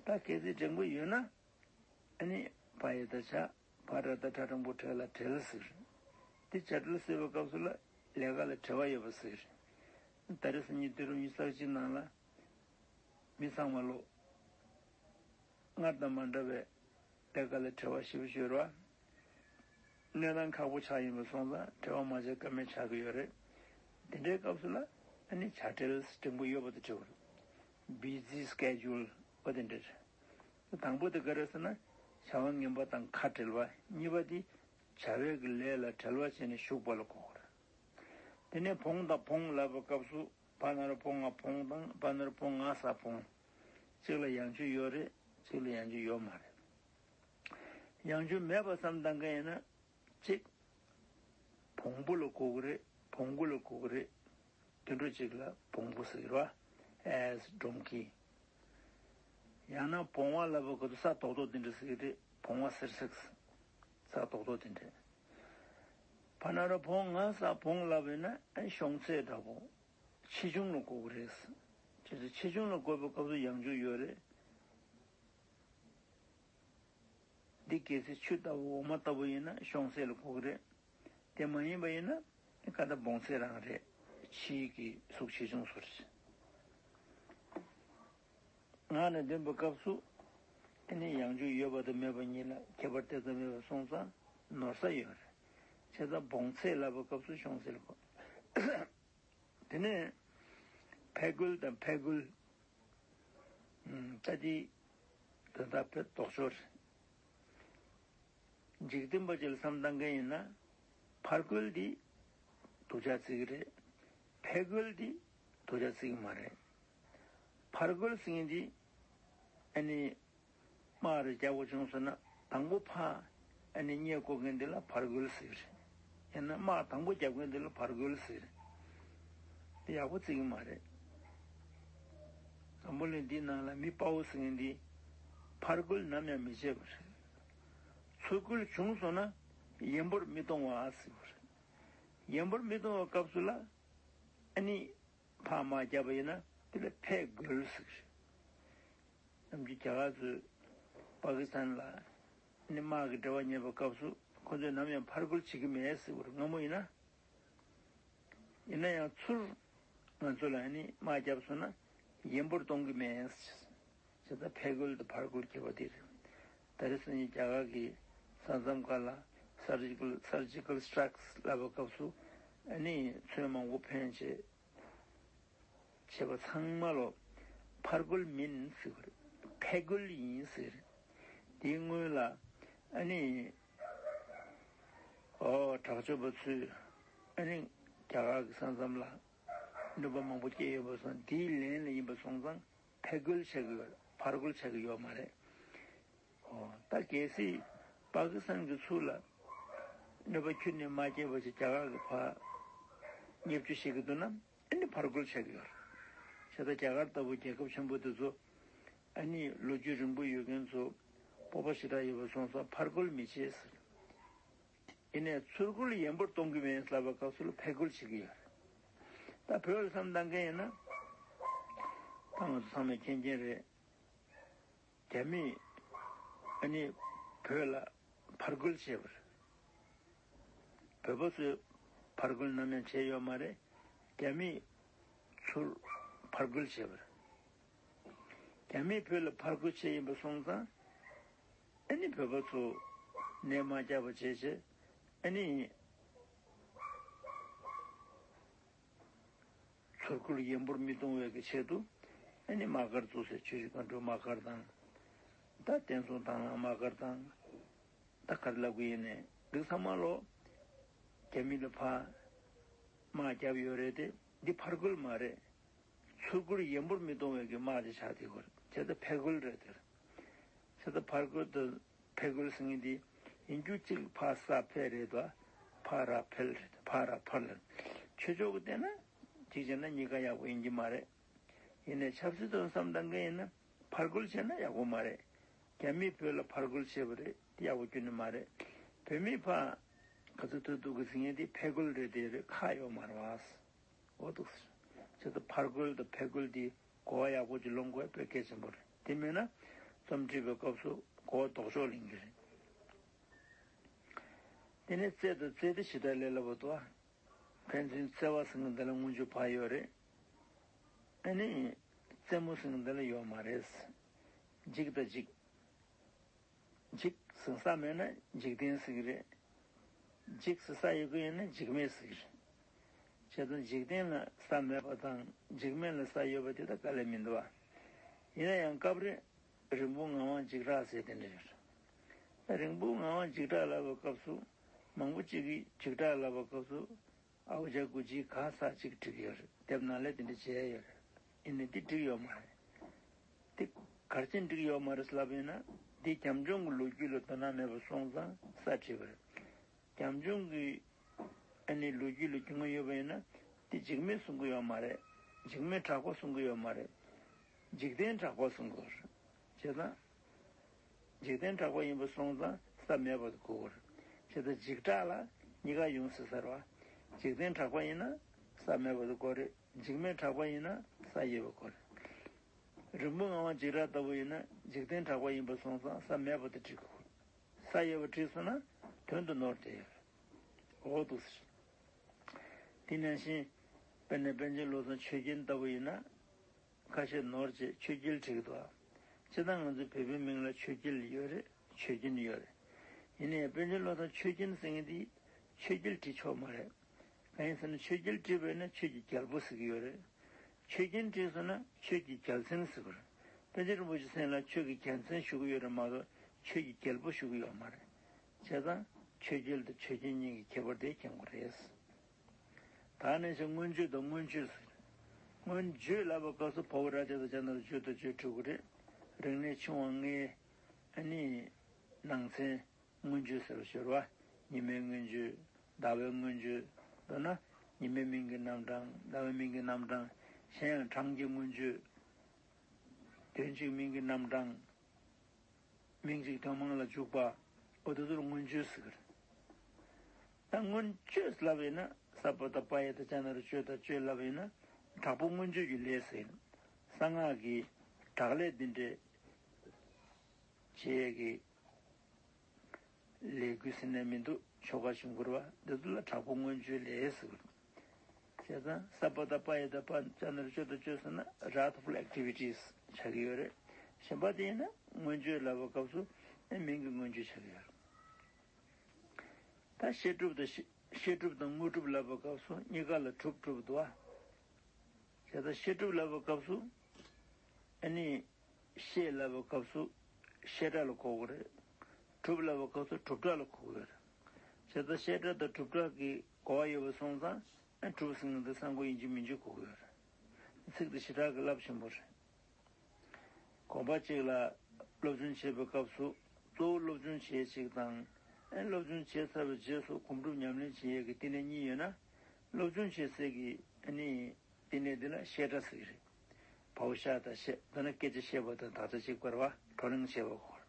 ད་གལ་སྲིད་འགྲེང་བུ་ཡོད་ན་ཨ་ནི་བ་ཡ་བཏགས་བྱ། བ་ར་བཏགས་བྲ་འགྲེང་བུ་བྲལ་ལ་བྲལ་ཟེར། འདི་བྱ་བྲལ་ཟེར་བའི་སྐབས་སུ་ལ་ལས་ཀ་ལ་བྲེལ་བ་ཡོད་པ་ཟེར། ད་རེས་སང་ཉིན་དུས་རབས་ཉི་ཤུ་རྩ་གཅིག་ནང་ལ། མི་ཚང་མ་ལོ། སྔར་དང་མ་འདྲ་བའི་ལས་ཀ་ལ་བྲེལ་བ་ཞེ་པོ་ཅིག་ཡོད་རེད་བ། གནས་སྟངས་ཁག་པོ་ཆགས་ཡིན་པ་སོང་ཙང་བྲེལ་བ་མ་བྱས་ཀ་མེད་ཆགས་ཀྱི་ཡོད་རེད། དེ་འདྲའི་སྐབས་སུ་ལ་ཨ་ནི་བྱ་བྲལ་འགྲེང་བུ་ཡོད་པ་དང་འབྲེལ་བ་རེད། Busy schedule འོ་དེ་འདྲ་རེད། དང་པོ་དེ་ག་རེ་ཟེར་ན་བྱ་བ་ངན་པ་དང་ཁ་བྲལ་བ། གཉིས་པ་དེ་བྱ་བའི་གི་ལས་ལ་བྲེལ་བ་བྱས་ནས་ཞུགས་པ་ལ་གོ་དགོས་རེད། དེ་ནས་བོང་དང་བོང་ལབ་པའི་སྐབས་སུ་བ་ན་རོ་བོ་ང་བོང་དང་བ་ན་རོ་བོ་ང་ས་བོང་། གཅིག་ལ་ཡང་འཇུག་ཡོད་རེད། གཅིག་ལ་ཡང་འཇུག་ཡོད་མ་རེད། ཡང་འཇུག་མེད་པ་བསམ་བཏང་མཁན་ཡིན་ན་གཅིག་བོང་བུ་ལ་གོ་གི་རེད། བོང་གུ་ལ་གོ་གི་རེད། དུད་འགྲོ་གཅིག་ལ་བོང་བུ་ཟེར་གི་རེད་བ། Ass donkey། ཡང་ན་བོང་བ་ལབ་པའི་སྐབས་སུ་ས་རྡོག་རྡོག་དེ་འདྲ་ཟེར་གི་རེད། བོང་བ་སེར་སེར། ས་རྡོག་རྡོག་དེ་འདྲ། བ་ན་རོ་བོ་ང་ས་བོང་ལབ་ཡིན་ན་ཨ་ཤོང་ཚད་འདྲ་པོ། ཆེ་ཆུང་ལ་གོ་གི་རེད། ཅེས་ཆེ་ཆུང་ལ་གོ་བའི་སྐབས་སུ་ཡང་འཇུག་ཡོད་རེད། འདི་གལ་སྲིད་ཆུ་ལྟ་བུ་འོ་མ་ལྟ་བུ་ཡིན་ན་ཤོང་ཚད་ལ་གོ་གི་རེད། དེ་མ་ཡིན་པ་ཡིན་ན་ཀ་ད་བོང་ཚད་རང་རེད། ཕྱིའི་གི་གཟུགས་ཆེ་ཆུང་བཟོ་རེད། ངག་ནས་འདོན་པའི་སྐབས་སུ། ཨ་ནི་ཡང་འཇུག་ཡོད་པ་དང་མེད་པ་གཉིས་ལ་ཁྱད་པར་དེ་ཙམ་མེད་པ་སོང་ཙང་ནོར་ས་ཡོད་རེད། བྱས་ཙང་བོངས་ཚད་ལབ་པའི་སྐབས་སུ་ཤོང་ཚད་ལ་གོ། དེ་ནས་ཕས་རྒོལ་དང་ཕས་རྒོལ། ད་དེ་དོན་དག་དཔེ་ལྡོག་ཕྱོགས་རེད། འཇིག་རྟེན་པ་ཅིག་ལ་བསམ་བཏང་མཁན་ཡིན་ན། ཕར་རྒོལ་འདི་སྡུག་ཅག་བརྩི་གི་རེད། ཕས་རྒོལ་འདི་སྡུག་ཅག་བརྩི་གི་མ་རེད། ཕར་རྒོལ་ཟེར་མཁན་འདི་ཨ་ནི་དམག་རེ་རྒྱག་དགོས་བྱུང་སོང་ན་དང་པོ་ཕར་ཨ་ནི་རྙེད་དགོས་མཁན་འདི་ལ་ཕར་རྒོལ་ཟེར་གི་རེད། ཡང་ན་དམག་དང་པོ་རྒྱབ་མཁན་འདི་ལ་ཕར་རྒོལ་ཟེར་གི་རེད། དེ་ཡག་པོ་བརྩི་གི་མ་རེད། འཛམ་བུ་གླིང་འདི་ནང་ལ་མི་དཔའ་བོ་ཟེར་མཁན་འདི་ཕར་རྒོལ་ནམ་ཡང་མི་བྱེད་པ་རེད། ཚུར་རྒོལ་བྱུང་སོང་ན་ཡན་པོར་མི་གཏོང་བ་ཟེར་བ་རེད། ཡན་པོར་མི་གཏོང་བའི་སྐབས་སུ་ལ་ཨ་ནི་ཕར་དམག་བརྒྱབ་པ་ཡིན་ན་དེ་ལ་ཕས་རྒོལ་ཟེར་གི་རེད། ནམ་རྒྱུན་རྒྱ་གར་ཚོས་པ་ཀི་སི་ཐན་ལ་ནི་དམག་གི་འབྲེལ་བ་རྙེད་པའི་སྐབས་སུ་ཁོ་ཚོས་ནམ་ཡང་ཕར་རྒོལ་བྱེད་ཀྱི་མེད་ཟེར་བ་རེད། སྔ་མོ་ཡིན་ན། ཡིན་ན་ཡང་ཚུར་ང་ཚོ་ལ་ནི་དམག་བརྒྱབ་སོང་ན་ཡན་པོར་གཏོང་གི་མེད་ཟེར། བྱས་ཙང་ཕས་རྒོལ་དང་ཕར་རྒོལ་ཁྱད་པར་དེ་རེད། ད་རེས་སང་ཉིན་རྒྱ་གར་གྱི་ས་མཚམས་ཁག་ལ་surgical surgical strikes ལབ་པའི་སྐབས་སུ་ཨ་ནི་མཚོན་མང་པོ་འཕེན་བྱས། བྱས་པ་ཚང་མ་ལོ་ཕར་རྒོལ་མིན་ཟེར་བ་རེད། ཕས་རྒོལ་ཡིན་ཟེར། དེའི་སྔོན་ལ་ཨ་ནི་ཨོ་དྲག་སྤྱོད་པ་ཚོས་ཨ་ནི་རྒྱ་གར་གྱི་ས་མཚམས་ལ་གནོད་པ་མང་པོ་སྐྱེལ་ཡོད་པ་སོང་། དེའི་ལན་ལ་ཡིན་པ་སོང་ཙང་ཕས་རྒོལ་བྱ་གི་ཡོད། ཕར་རྒོལ་བྱ་གི་ཡོད་མ་རེད། ཨོ་ད་གལ་སྲིད་པ་ཀི་སི་ཐན་གྱི་ཚུར་ལ་གནོད་པ་ཁྱོན་ནས་མ་སྐྱེལ་བ་ཞིག་རྒྱ་གར་གྱི་ཕར་བརྙས་བཅོས་བྱེད་ཀྱི་འདུག་ན། ཨ་ནི་ཕར་རྒོལ་བྱེད་ཀྱི་ཡོད་རེད། བྱས་ཙང་རྒྱ་གར་ལྟ་བུ་རྒྱལ་ཁབ་ཆེན་པོ་དེ་ཚོ་ཨ་ནི་ལོ་རྒྱུས་རིང་པོ་ཡོད་མཁན་ཚོ་སྤོབས་པ་ཞེ་དྲག་ཡོད་པ་སོང་ཙང་ཕར་རྒོལ་མི་བྱེད་ཟེར། ཡིན་ནའི་ཚུར་རྒོལ་ཡན་པོར་གཏོང་གི་མེད་ལབ་པའི་སྐབས་སུ་ལ་ཕས་རྒོལ་བྱེད་ཀྱི་ཡོད་རེད། ད་བོད་ལ་བསམ་བཏང་མཁན་ཡིན་ན་ད་ང་ཚོ་ཚང་མས་མཁྱེན་མཁྱེན་རེད། རྒྱ་མིས་ཨ་ནི་བོད་ལ་ཕར་རྒོལ་བྱས་པ་རེད། བོད་པ་ཚོས་ཕར་རྒོལ་ནམ་ཡང་བྱས་ཡོད་མ་རེད། རྒྱ་མིས་ཚུར་ཕར་རྒོལ་བྱས་པ་རེད། རྒྱ་མིས་བོད་ལ་ཕར་རྒོལ་བྱས་ཡིན་པ་སོང་ཙང་ཨ་ནི་བོད་པ་ཚོ་ནད་མ་རྒྱག་པ་བྱས་བྱས་ཨ་ནི། ཚུར་རྒོལ་ཡན་པོར་མི་གཏོང་བའི་གི་ཆེད་དུ་ཨ་ནི་དམག་སྒར་བཙུགས་སའི་ཆུ་བཞི་སྒང་དྲུག་དམག་སྒར་དང་། ད་བསྟན་སྲུང་དྭང་བླངས་དམག་སྒར་དང་། ད་ག་རེ་ལབ་དགོས་ཡིན་ནའི་འདི་ཚང་མ་ལོ་རྒྱ་མི་ལ་ཕར་དམག་བརྒྱབ་ཡོད་རེད་དེ་འདི་ཕར་རྒོལ་མ་རེད། ཚུར་རྒོལ་ཡན་པོར་མི་གཏོང་བའི་གི་དམག་དེ་ཆགས་དེ་གོ་རེད། བྱས་ཙང་ཕས་རྒོལ་རེད་དེ། བྱས་ཙང་ཕར་རྒོལ་དང་ཕས་རྒོལ་ཟེར་མཁན་དེ་ཡིན་རྒྱུ་གཅིག་ཕར་ས་ཕལ་རེད་དོ། ཕར་ར་ཕལ་རེད། ཕར་ར་ཕལ་རེད། ཆོས་ཕྱོགས་ཀྱི་བལྟས་ན་གཅིག་བྱས་ན་གཉིས་ཀ་ཡག་པོ་ཡིན་གྱི་མ་རེད། ཡིན་ནའི་ཆབ་སྲིད་དུ་བསམ་བཏང་མཁན་ཡིན་ན་ཕར་རྒོལ་བྱས་ན་ཡག་པོ་མ་རེད། རྒྱ་མིས་བོད་ལ་ཕར་རྒོལ་བྱས་པ་རེད་དེ་ཡག་པོ་ཁྱོན་ནས་མ་རེད། བོད་མིས་ཕར་ག་ཚོད་ཐུབ་ཐུབ་ཀྱི་ཟེར་མཁན་དེ་ཕས་རྒོལ་རེད་དེ་རེད་ཁག་ཡོད་མ་རེད་བ། འོ་འདུག་སེ། བྱས་ཙང་ཕར་རྒོལ་དང་ཕས་རྒོལ་འདི་གོ་བ་ཡག་པོ་ཅིག་ལོན་དགོས་དཔེ་གལ་ཆེན་པོ་རེད། དེ་མེད་ན་རྩོམ་བྲིས་པའི་སྐབས་སུ་གོ་བ་ལྡོག་ཕྱོགས་ལེན་གྱི་རེད། དེ་ནས་རྩེད་དང་རྩེད་དེ་ཞེ་དྲག་ལས་སླ་པོ་འདུག་ཨ། ཕན་ཚུན་རྩེ་བ་ཟེར་མཁན་འདི་ལ་སྔོན་འཇུག་ཕར་ཡོད་རེད། ཨ་ནི་རྩེད་མོ་ཟེར་མཁན་འདི་ལ་ཡོད་མ་རེད། འཇིག་དང་འཇིག་འཇིག་ཟེར་ས་མེད་ན་འཇིག་རྟེན་ཟེར་གི་རེད། འཇིག་ཟེར་ས་ཡོད་གི་ཡོད་ན་འཇིག་མེད་ཟེར་གི་རེད། བྱས་ཙང་འཇིག་རྟེན་ལ་ས་མེད་པ་དང་འཇིག་མེད་ལ་ས་ཡོད་པ་དེ་དག་དཀའ་ལས་མི་འདུག་བ། ཡིན་ན་ཡང་སྐབས་རེ་རིང་པོ་ངག་དབང་འཇིགས་སྐྲག་ཟེར་དེ་འདྲ་ཡོད་རེད། རིང་པོ་ངག་དབང་འཇིགས་སྐྲག་ལབ་པའི་སྐབས་སུ་མང་པོ་གཅིག་གིས་འཇིགས་སྐྲག་ལབ་པའི་སྐབས་སུ། ཨའུ་ཇ་གུ་ཇི་ག་ས་གཅིག་བསྒྲིགས་ཡོད་རེད། དེབ་ནང་ལ་དེ་འདྲ་བྱས་ཡོད་རེད། ཡིན་ནའི་དེ་འགྲིག་ཡོད་མ་རེད། དེ་ག་རེ་བྱས་འགྲིག་ཡོད་མ་རེད་ལབ་ཡོད་ན་འདི་བྱམས་སྐྱོང་གི་ལོ་རྒྱུས་ལ་དོ་སྣང་མེད་པ་སོང་ཙང་ས་བྲིས་པ་རེད། བྱམས་སྐྱོང་གི་ཨ་ནི་ལོ་རྒྱུས་ལ་རྒྱུས་མངའ་ཡོད་པ་ཡིན་ན་དེ་འཇིགས་མེད་གསུང་གི་ཡོད་མ་རེད། འཇིགས་མེད་གྲགས་པ་གསུང་གི་ཡོད་མ་རེད། འཇིག་རྟེན་གྲགས་པ་གསུང་གི་ཡོད་རེད། བྱས་ཙང་། འཇིག་རྟེན་གྲགས་པ་ཡིན་པ་སོང་ཙང་ས་མེད་པ་དེ་གོ་དགོས་རེད། བྱས་ཙང་འཇིགས་སྐྲག་ལ་གཉིས་ཀ་ཡོང་སྲིད་ཟེར་བ། འཇིག་རྟེན་གྲགས་པ་ཡིན་ན་ས་མེད་པ་དེ་གོ་རེད། འཇིགས་མེད་གྲགས་པ་ཡིན་ན་ས་ཡོད་པ་གོ་རེད། རིང་པོ་ངག་དབང་འཇིགས་སྐྲག་ལྟ་བུ་ཡིན་ན་འཇིག་རྟེན་གྲགས་པ་ཡིན་པ་སོང་ཙང་ས་མེད་པ་དེ་བྲིས་དགོས། ས་ཡོད་པ་བྲིས་སོང་ན་དོན་དུ་ནོར་དེ་ཡོད་རེད། འོ་འདུག་སེ། དེ་ནང་བཞིན་དཔེར་ན་པཎ་ཆེན་བློ་བཟང་ཆོས་རྒྱན་ལྟ་བུ་ཡིན་ན། ཁ་ཤས་ནོར་བྱས་ཆོས་རྒྱལ་བྲིས་འདུག་སྤྱིར་བཏང་ང་ཚོའི་བོད་པའི་མིང་ལ་ཆོས་རྒྱལ་ཡོད་རེད། ཆོས་རྒྱན་ཡོད་རེད། ཡིན་ནའི་པཎ་ཆེན་བློ་བཟང་ཆོས་རྒྱན་ཟེར་མཁན་དེ་ཆོས་རྒྱལ་བྲིས་ཆོག་མ་རེད། གང་ཡིན་ཟེར་ན་ཆོས་རྒྱལ་བྲིས་པས་ན་ཆོས་ཀྱི་རྒྱལ་པོ་ཟེར་གྱི་ཡོད་རེད། ཆོས་རྒྱན་བྲིས་སོང་ན་ཆོས་ཀྱི་རྒྱལ་མཚན་ཟེར་གྱི་རེད། པཎ་ཆེན་རིན་པོ་ཆེའི་མཚན་ལ་ཆོས་ཀྱི་རྒྱལ་མཚན་ཞུ་གི་ཡོད་རེད་མ་གཏོགས་ཆོས་ཀྱི་རྒྱལ་པོ་ཞུ་གི་ཡོད་མ་རེད། བྱས་ཙང་ཆོས་རྒྱལ་དང་ཆོས་རྒྱན་གཉིས་ཀྱི་ཁྱད་པར་དེ་མཁྱེན་དགོས་རེད། ད་ནས་བྱས་མངོན་བརྗོད་དང་མངོན་སྤྱོད་ཟེར། མངོན་བརྗོད་ལབ་པའི་སྐབས་སུ་བ་འོག་ར་ཏྲ་བཏགས་རྒྱ་ན་རོ་བརྗོད་དང་བརྗོད་འགྲོ་གི་རེད། རིག་གནས་ཆུང་བ་ལྔའི་ཨ་ནི་ནང་ཚན་མངོན་བརྗོད་ཟེར་བ་ཤོར་བ། ཉི་མའི་མངོན་བརྗོད། ཟླ་བའི་མངོན་བརྗོད། མདོར་ན་ཉི་མའི་མིང་གི་རྣམ་གྲངས། ཟླ་བའི་མིང་གི་རྣམ་གྲངས། གཞན་ཡང་གྲངས་ཀྱི་མངོན་བརྗོད། དོན་གཅིག་མིང་གི་རྣམ་གྲངས། མིང་གཅིག་དོན་མང་ལ་འཇུག་པ། འོ་དེ་ཚོར་མངོན་བརྗོད་ཟེར་གི་རེད། ད་མངོན་བརྗོད་ལབ་ཡིན་ན་ས་པ་བཏགས་སྤ་ཡ་བཏགས་ཙ་ན་རོ་སྤྱོད་དང་སྤྱོད་ལབ་ཡིན་ན་དྲག་པོ་མངོན་བརྗོད་ཀྱི་ལས་ཟེར། གསང་སྔགས་ཀྱི་དྲག་ལས་འདི་འདྲས་བྱེད་ཡས་ཀྱི་ལས་འགུལ་ཟེར་ནས་མི་འདུག་ཆོ་ག་བྱུང་དགོས་པ་འདི་ཚོ་ལ་དྲག་པོ་མངོན་བརྗོད་ལས་ཟེར་གི་རེད། བྱས་ཙང་ས་པ་བཏགས་སྤ་ཡ་བཏགས་སྤ་ཙ་ན་རོ་སྤྱོད་དང་སྤྱོད་ཟེར་ན་wrathful activities ཆགས་ཀྱི་ཡོད་རེད། གཞན་པ་དེ་ཡིན་ན་མངོན་བརྗོད་ལབ་པའི་སྐབས་སུ་ཨེ་མིང་གི་མངོན་བརྗོད་ཆགས་ཀྱི་ཡོད་རེད། ད་བཤད་སྒྲུབ་དང་བཤད་བཤད་སྒྲུབ་དང་དངོས་གྲུབ་ལབ་པའི་སྐབས་སུ་གཉིས་ཀ་ལ་གྲུབ་གྲུབ་འདུག་ཨ། བྱས་ཙང་བཤད་སྒྲུབ་ལབ་པའི་སྐབས་སུ་ཨ་ནི་བཤད་ལབ་པའི་སྐབས་སུ་བཤད་སྒྲ་ལ་གོ་དགོས་རེད། གྲུབ་ལབ་པའི་སྐབས་སུ་གྲུབ་སྒྲ་ལ་གོ་དགོས་རེད། བྱས་ཙང་བཤད་སྒྲ་དང་གྲུབ་སྒྲ་གི་གོ་བ་ཡོད་པ་སོང་ཙང་ཨ་གྲུབ་ཟེར་མཁན་དེ་གསང་སྒོ་ཡིན་གཅིག་མིན་གཅིག་གོ་དགོས་རེད། ཚིག་དེ་ཞེ་དྲག་གི་རླབས་ཆེན་པོ་རེད། དགོན་པ་གཅིག་ལ་སློབ་སྦྱོང་བྱེད་པའི་སྐབས་སུ་གཙོ་བོ་སློབ་སྦྱོང་བྱེད་ཅིག་དང་། ཨེ་སློབ་སྦྱོང་བྱས་ཚར་བའི་རྗེས་སུ་སྒོམ་སྒྲུབ་ཉམས་ལེན་བྱེད་ཡས་ཀྱི་བསྟི་གནས་གཉིས་ཡོད་ན། སློབ་སྦྱོང་བྱེད་སའི་གི་ཨ་ནི་བསྟི་གནས་འདི་ལ་བཤད་གྲྭ་ཟེར་གྱི་རེད། བའོ་ཤ་དང་བཤད་འདི་ན་སྐད་ཆ་བཤད་པ་དང་དག་ཆ་གཅིག་པ་རེད་བ། བགྲོ་གླེང་བྱེད་པ་གོ།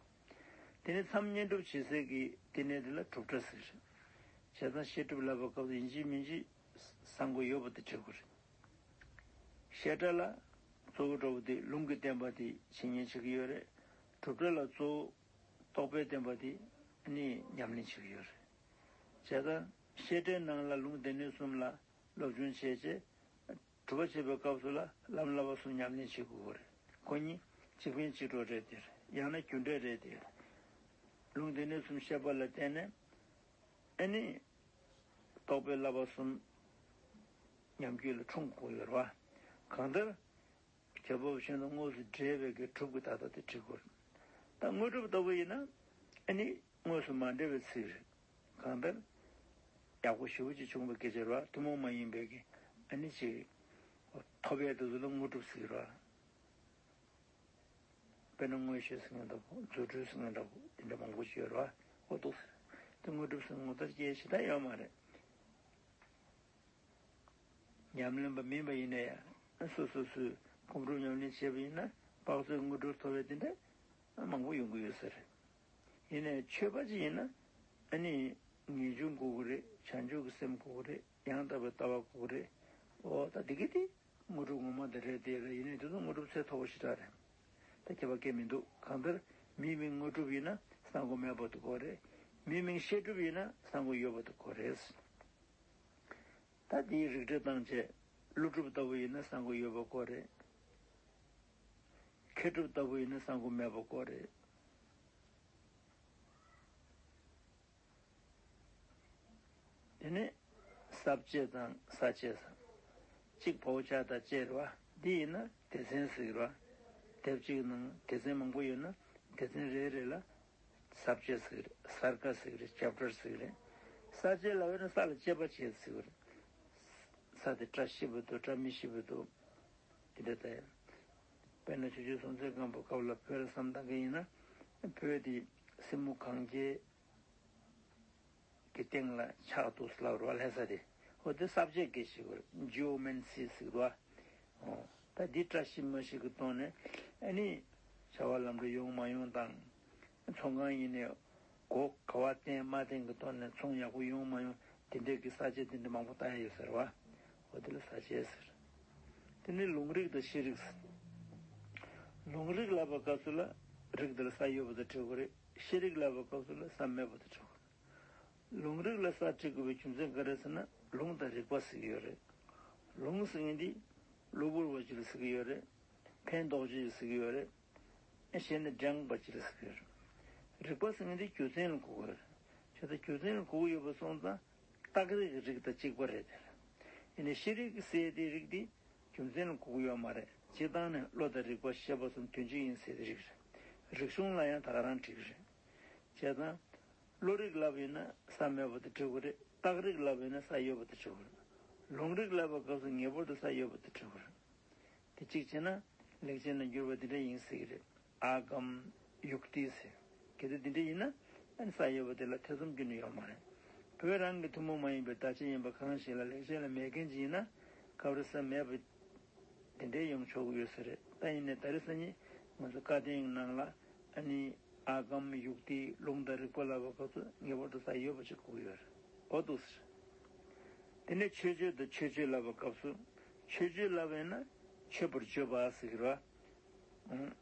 དེ་ནས་མཚམས་བསྙེན་སྒྲུབ་བྱེད་སའི་གི་བསྟི་གནས་འདི་ལ་སྒྲུབ་གྲྭ་ཟེར་གྱི་རེད། བྱས་ཙང་བཤད་སྒྲུབ་ལབ་པའི་སྐབས་སུ་ཡིན་གཅིག་མིན་གཅིག་གསང་སྒོ་ཡོད་པ་དེ་འབྲི་དགོས་རེད། བཤད་གྲྭ་ལ་གཙོ་བོ་འདྲ་བོ་དེ་ལུང་གི་བསྟན་པ་དེ་འཆད་ཉན་བྱེད་ཀྱི་ཡོད་རེད། སྒྲུབ་གྲྭ་ལ་གཙོ་བོ་རྟོགས་པའི་བསྟན་པ་དེ་ནི་ཉམས་ལེན་བྱེད་ཀྱི་ཡོད་རེད། བྱས་ཙང་བཤད་གྲྭའི་ནང་ལ་ལུང་སྡེ་སྣོད་གསུམ་ལ་སློབ་སྦྱོང་བྱས་རྗེས་སྒྲུབ་པ་བྱེད་པའི་སྐབས་སུ་ལ་ལམ་བསླབ་པ་གསུམ་ཉམས་ལེན་བྱེད་དགོས་ཀྱི་རེད། ཁོ་གཉིས་གཅིག་ཕན་གཅིག་གྲོགས་རེད་དེ། ཡང་ན་རྒྱུ་འབྲས་རེད་དེ། ལུང་སྡེ་སྣོད་གསུམ་བཤད་པ་ལ་བརྟེན་ནས་ཨ་ནི་རྟོགས་པའི་བསླབ་པ་གསུམ་ཉམས་རྒུད་ལ་འཁྲུངས་དགོས་ཡོད་རེད་བ། གང་ལྟར་རྒྱལ་པོ་བཞིན་དུ་དངོས་སུ་འབྲེལ་བའི་གི་གྲུབ་ཀྱི་ད་ལྟ་དེ་བྲིས་དགོས་རེད། ད་དངོས་གྲུབ་ལྟ་བུ་ཡིན་ན་ཨ་ནི་དངོས་སུ་མ་འབྲེལ་བའི་ཚིག་རེད། གང་ལྟར་ཡག་པོ་ཞེ་པོ་ཅིག་བྱུང་བའི་སྐད་ཆ་རེད་བ། ཐུན་མོང་མ་ཡིན་པའི་གི་ཨ་ནི་ཅིག་ཐོབ་ཡས་དེ་ཚོ་ལ་དངོས་གྲུབ་ཟེར་གྱི་རེད་བ། དཔེར་ན་མངོན་ཤེས་ཟེར་མཁན་འདྲ་པོ། རྫུ་འཕྲུལ་ཟེར་མཁན་འདྲ་པོ། དེ་འདྲ་མང་པོ་ཅིག་ཡོད་རེད་བ། འོ་འདུག་ཟེར། དེ་དངོས་གྲུབ་ཟེར་ངོ་མཚར་སྐྱེ་ཞེ་དྲག་ཡོད་མ་རེད། ཉམས་ལེན་པ་མིན་པ་ཡིན་ན་ཡང་སོ་སོ་སོས་སྒོམ་སྒྲུབ་ཉམས་ལེན་བྱས་པ་ཡིན་ན་དཔག་ཚད་དངོས་གྲུབ་ཐོབ་པའི་དེ་འདྲ་མང་པོ་ཡོང་གི་ཡོད་ས་རེད། ཡིན་ནའི་ཆོས་པ་ཅིག་ཡིན་ན་ཨ་ནི་ངེས་འབྱུང་དགོས་ཀྱི་རེད། བྱང་ཆུབ་ཀྱི་སེམས་དགོས་ཀྱི་རེད། ཡང་དག་པའི་ལྟ་བ་དགོས་ཀྱི་རེད། འོ་ད་འདི་གི་དེ་དངོས་གྲུབ་ངོ་མ་དེ་རེད་དེ་རེད། ཡིན་ནའི་དེ་ཚོ་དངོས་གྲུབ་ཚད་མཐོ་པོ་ཞེ་དྲག་རེད། ད་ཁྱད་པར་སྐད་མི་འདུག་གང་ལྟར་མིའི་མིང་དངོས་གྲུབ་ཡིན་ན་གསང་སྒོ་མེད་པ་དེ་དགོས་རེད། མིའི་མིང་བཤད་སྒྲུབ་ཡིན་ན་གསང་སྒོ་ཡོད་པ་དེ་དགོས་རེད། ད་དེའི་རིགས་འགྲེ་བཏང་བྱས་ཀླུ་སྒྲུབ་ལྟ་བུ་ཡིན་ན་གསང་སྒོ་ཡོད་པ་དགོས་རེད། མཁས་གྲུབ་ལྟ་བུ་ཡིན་ན་གསང་སྒོ་མེད་པ་དགོས་རེད། དེ་ནས་ས་བཅད་དང་ས་བཅད་ཟེར། གཅིག་བའོ་ཤ་དང་བཅད་རེད་བ། འདི་ཡིན་ན་སྡེ་ཚན་ཟེར་གྱི་རེད་བ། དེབ་གཅིག་ནང་སྡེ་ཚན་མང་པོ་ཡོད་ན་སྡེ་ཚན་རེ་རེ་ལ་ས་བཅད་ཟེར་གྱི་རེད། སརྒ་ཟེར་གྱི་རེད། ཅེབ་ཊར་ཟེར་གྱི་རེད། ས་བཅད་ལབ་ཡོད་ན་ས་ལ་བཅད་པ་བྱས་ཟེར་གྱི་རེད། ས་དེ་བཀྲ་ཤིས་པ་འདུག་བཀྲ་མི་ཤིས་པ་འདུག་དེ་འདྲ་ད་ཡ། དཔེར་ན་ཆུ་བྱོན་སྲོང་བཙན་སྒམ་པོའི་སྐབས་ལ་བོད་ལ་བསམ་བཏང་གི་ཡིན་ན་བོད་དེ་སྲིན་མོ་གངས་རྒྱལ་གྱི་སྟེང་ལ་ཆགས་འདུག་ལབ་རེད་བ། ལྷ་ས་དེ། འོ་དེ་ས་བཅད་སྐད་ཞིག་གོ། ཇི་ཨོ་མན་སི་ཟེར་གི་འདུག་བ། འོ་ད་འདི་བཀྲ་ཤིས་མ་ཤིས་ཀྱི་ཐོག་ནས་ཨ་ནི་བྱ་བ་ལམ་འགྲོ་ཡོང་མ་ཡོང་དང་། ཚོང་ཁང་ཡིན་ནའི་སྒོ་ག་བ་བསྟན་མ་བསྟན་གྱི་ཐོག་ནས་ཚོང་ཡག་པོ་ཡོང་མ་ཡོང་དེ་འདྲས་ཀྱི་ས་བཅད་དེ་འདྲ་མང་པོ་བཏང་ཡ་ཡོད་ཟེར་བ། འོ་དེ་ལ་ས་བཅད་ཟེར། དེ་ནས་ལུང་རིགས་དང་ཤེས་རིག་ཟེར། ལུང་རིགས་ལབ་པའི་སྐབས་སུ་ལ་རིགས་དེ་ལ་ས་ཡོད་པ་དང་འབྲི་དགོས་རེད། ཤེས་རིག་ལབ་པའི་སྐབས་སུ་ལ་ས་མེད་པ་དང་འབྲི་དགོས་རེད། ལུང་རིགས་ལ་ས་འབྲི་དགོས་པའི་རྒྱུ་མཚན་ག་རེ་ཟེར་ན་ལུང་དང་རིགས་པ་ཟེར་གྱི་ཡོད་རེད། ལུང་ཟེར་མཁན་འདི་གློ་བུར་བ་ཅིག་ལ་ཟེར་གྱི་ཡོད་རེད། ཕན་འདོགས་བྱེད་ཟེར་གྱི་ཡོད་རེད། གཞན་ནི་འགྲེང་བ་ཅི་ལ་ཟེར་གྱི་ཡོད་རེད། རིག་པ་ཟེར་མཁན་དེ་རྒྱུ་མཚན་ལ་གོ་དགོས་རེད། བྱས་ཙང་རྒྱུ་མཚན་ལ་གོ་གི་ཡོད་པ་སོང་ཙང་རྟགས་རིགས་ཀྱི་རིགས་དང་གཅིག་པ་རེད་དེ། ཡིན་ནའི་ཤེས་རིག་གི་ཟེར་དེའི་རིགས་དེ་རྒྱུ་མཚན་ལ་གོ་གི་ཡོད་མ་རེད། སྤྱིར་བཏང་ནས་བློ་དང་རིག་པ་ཤེས་པ་གསུམ་དོན་གཅིག་ཡིན་ཟེར་དེ་རིགས་རེད། རིག་གཞུང་ལ་ཡང་ད་ག་རང་འགྲིག་གི་རེད། བྱས་ཙང་། བློ་རིག་ལབ་ཡིན་ན་ས་མེད་པ་དེ་འགྲིག་གི་རེད། རྟགས་རིག་ལབ་ཡིན་ན་ས་ཡོད་པ་དེ་འགྲིག་གི་རེད། ལུང་རིག་ལབ་པའི་སྐབས་སུ་ངེས་པར་དུ་ས་ཡོད་པ་དེ་འགྲིག་གི་རེད། དེ་གཅིག་བྱས་ན་ལེགས་བྱས་ལ་འགྱུར་བ་དེ་འདྲ་ཡིན་སྲིད་ཀྱི་རེད། ཨ་གམ་ཡུག་ཏི་ཟེར། གལ་ཏེ་དེ་འདྲ་ཡིན་ན་ཨ་ནི་ས་ཡོད་པ་དེ་ལ་ཐེ་ཚོམ་ཁྱོན་ནས་ཡོད་མ་རེད། བོད་རང་གི་ཐུན་མོང་མ་ཡིན་པའི་བརྡ་ཆད་ཡིན་པ་གང་ཞིག་ལ་ལེགས་བྱས་ལ་མེད་མཁན་ཅིག་ཡིན་ན་སྐབས་རེ་ས་མེད་པ་དེ་འདྲའི་ཡོང་ཆོག་གི་ཡོད་ས་རེད། ད་ཡིན་ནའི་ད་རེས་སང་ཉིན་ང་ཚོ་བཀའ་བསྟན་ནང་ལ་ཨ་ནི་ཨ་གམ་ཡུག་ཏི་ལུང་དང་རིགས་པ་ལབ་པའི་སྐབས་སུ་ངེས་པར་དུ་ས་ཡོད་པ་ཞིག་དགོས་ཀྱི་ཡོད་རེད། འོ་འདུག་ཟེར། དེ་ནས་མཆོད་བརྗོད་དང་མཆོད་བརྗོད་ལབ་པའི་སྐབས་སུ་མཆོད་བརྗོད་ལབ་པ་ཡིན་ན་མཆོད་པར་བརྗོད་པ་ཟེར་གྱི་རེད་བ།